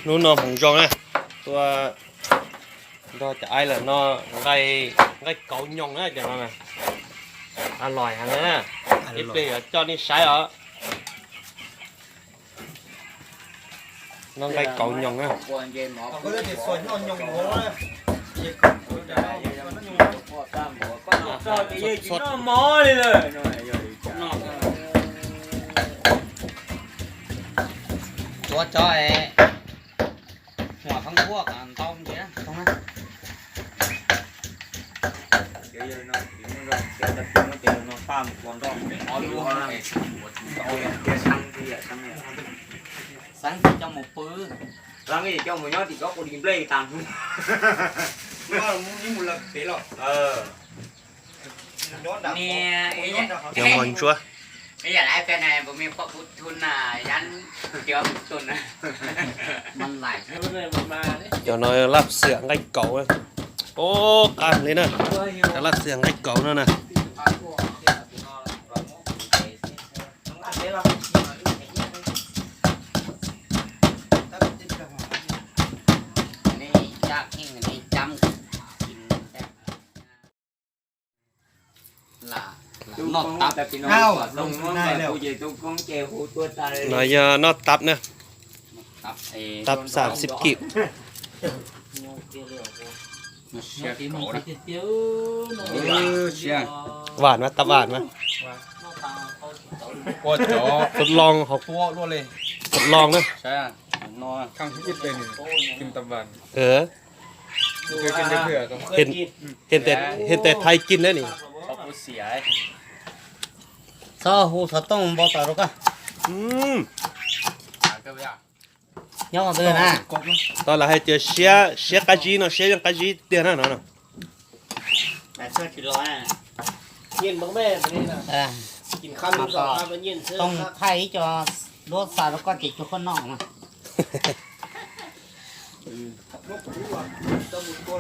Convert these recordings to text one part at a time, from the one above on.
Hnub no hmoov zoo na, tuaj nrog cov aib lawm no, nqaij kauv nyoos na cov no na. Lom heev na, ib pliag yuav coj nej saib os. No nqaij kauv nyoos na. Tuav cov huam thoob huab kom ntau ntxiv. Xeeb coj mus pw, coj mus nyob tim ko ua li nplej tas. Cov mos ntsuab. Cov no laj xiam nqaij kauv. Ub, qab li na, cov laj xiam nqaij kauv no na. No yog noj tab na, tab xam xib kib. Vam mas, tab vam mas. Tub loo hauv, tub loo na. Hej tes thaij kij na ni. Txhob hu xov tooj npau taws rau koj. Nyob twg na? Tau lawv hais tias siab, siab qab zib no, siab yeej qab zib tiag na no. Tooj thaij ib co duab xa rau koj ces cua koj noj mas.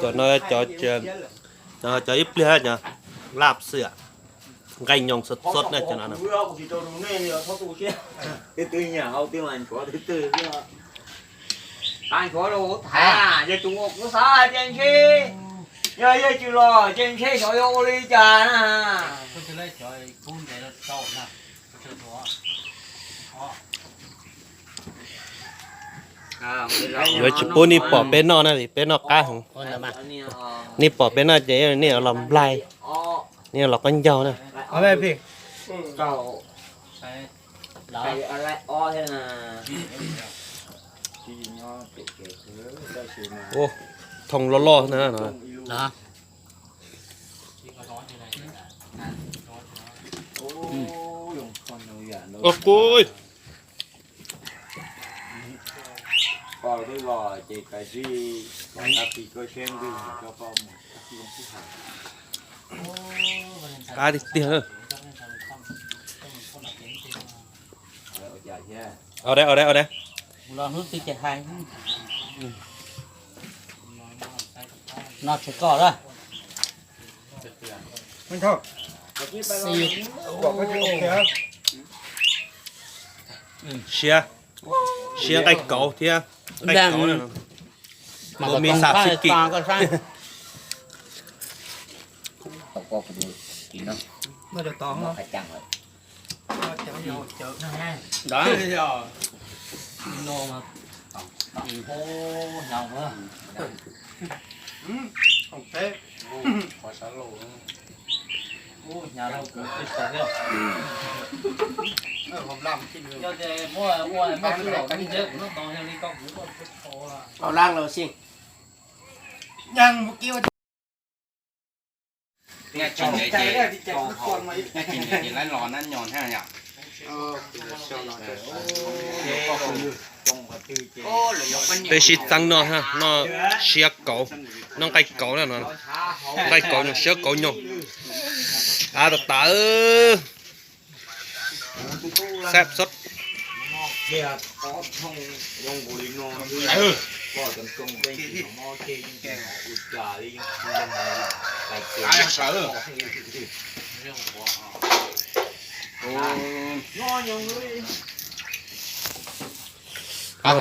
Cov no, cov ib pliag cov laj xiam nqaij nyoos xwb xwb na cov no. Yog yawg tsis los ces ntshe xyov yuav ua li cas na. Yuav tsis pub nej pom peb noj na, vim peb noj qab heev. Nej pom peb noj ces nej los nplaig, nej los qaub ncaug na. Thooj loj loj na no. Ua kuj qab tiag tiag. Au de, au de, au de. No tsis koj lawm. Siab, siab nqaij kauv thiab nqaij kauv na. Ua me xav xib kim. Peb sib txeeb noj, noj siab kauv, noj nqaij kauv na no. Nqaij kauv nyoos, siab kauv nyoos. Av tas tas. Xab xab.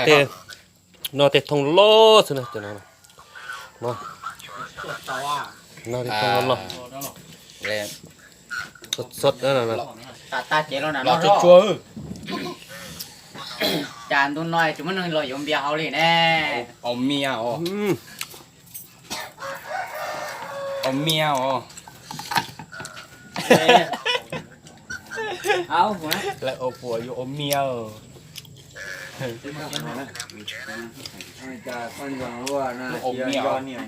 Tej No tej thooj loj xwb na, no, no tej thooj loj loj. Txhob, txhob, los tsuag tsuag. Cas ntu no tsis muaj neeg los yuav npias hauv li ne. Au mia os. Au mia os. Lawv ua puas yuav ua mia. Ua mia.